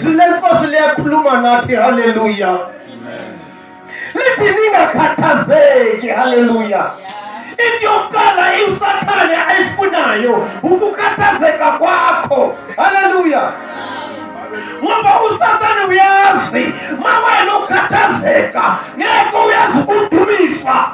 Izwi lenkosi liyakhuluma nathi. Haleluya. Lithi ningakhathazeki. Haleluya. Into yokuqala uSathane ayifunayo ukukhathazeka kwakho. Haleluya. Ngoba uSathane uyazi wena ukhathazeka ngeke uyazi ukudumisa.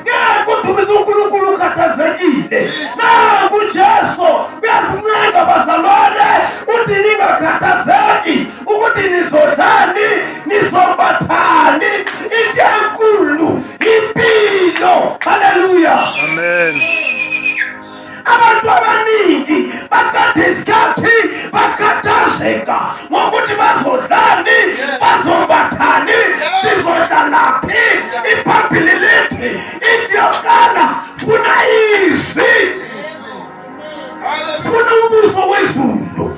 Ngeke udumisa uNkulunkulu ukhathazekile. Nangu uJesu uyasincenga bazalwane uthi ningakhathazeki ukuthi nizodlani nizombathani into enkulu impilo. Haleluya. Amen. Abantu abaningi bakade isikhathi bakhathazeka ngokuthi bazodlani bazombathani sizodlalaphi. IBhayibheli lithi into yokuqala funa izwi, funa ubuso wezulu.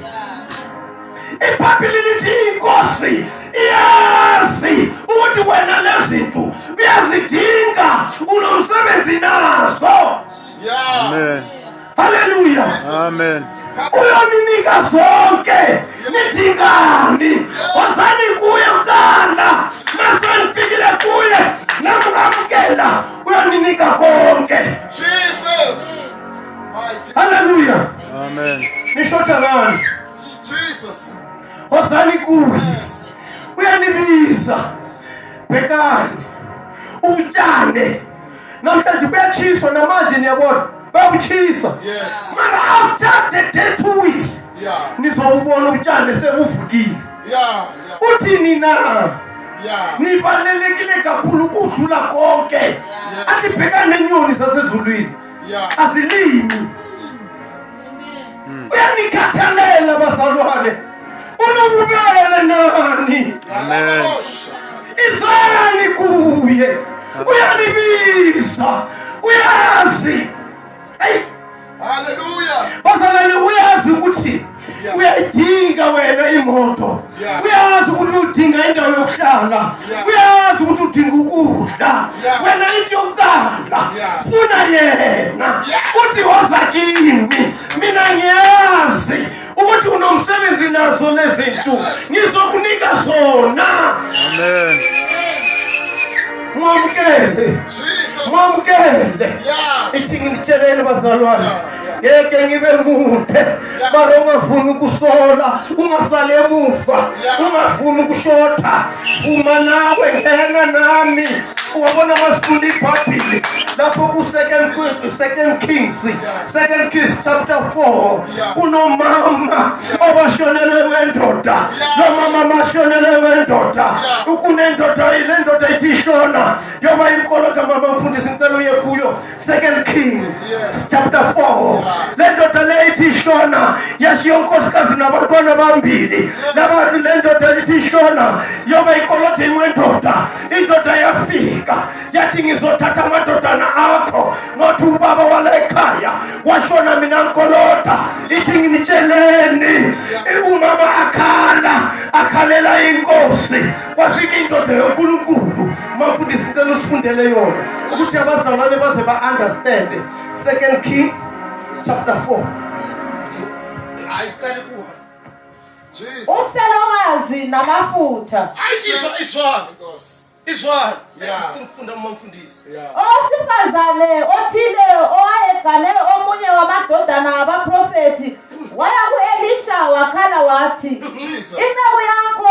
IBhayibheli lithi inkosi iyazi ukuthi wena lezinto uyazidinga unomsebenzi nazo. Amen. Haleluya. Amen. Uyoninika zonke nidingani. Wazani kuye kuqala masenifikile kuye namukela uyoninika konke. Jesus. Haleluya. Amen. Nishotha ngani? Jesus. Wazani kuye uyanibiza. Bekani utshane namhlanje kuyachiswa namanje niyabona babuchisa. Yes. Mara after the 2 weeks nizobona utshane sebuvukile. Uthini na? Nibalulekile kakhulu ukudlula konke. Athi bhekane nenyoni zasezulwini. Azilimi. Uyanikhathalela bazalwane. Unobubele nani? Amen. Izani kuye. Uyanibiza. Uyazi. Hallelujah. Bazalwane uyazi ukuthi uyayidinga wena imoto. Uyazi ukuthi udinga indawo yokuhlala. Uyazi ukuthi udinga ukudla. Wena into yokuqala funa yena. Uthi waza kimi. Mina ngiyazi ukuthi unomsebenzi nazo lezinto. Ngizokunika zona. Amen. Mwamukele. Mwamukele. Ithi ngitshelele bazalwane. Ngeke ngibe mude. Mara ungafuni ukusola, ungasale emuva, ungafuni ukushotha. Uma nawe ngena nami. Wabona masifunda iBhayibheli lapho ku 2 Kings chapter 4 kunomama obashonelwe wendoda. Lo mama mashonelwe wendoda. Ukunendoda ile ndoda ithishona yoba inkolota mama mfundisi ngicela uye kuyo 2 Kings chapter 4. Le ndoda le ithishona yashiya unkosikazi nabantwana abambili. Labantu le ndoda ithishona yoba inkolota wendoda. Indoda yafika yathi ngizothatha amadodana akho ngothi ubaba wala ekhaya washona mina nkolota. Ithi nginitsheleni umama akhalela inkosi. Kwafika indoda yoNkulunkulu mafundisi ngicela usifundele yona ukuthi abazalwane baze ba-understand 2 King chapter 4. Ayicela kuwe. Jesus. Umselokazi namafutha. Izwana ukufunda umfundisi. Owesifazane othile owayegane omunye wamadodana abaprofeti waya ku-Elisha wakhala wathi, inceku yakho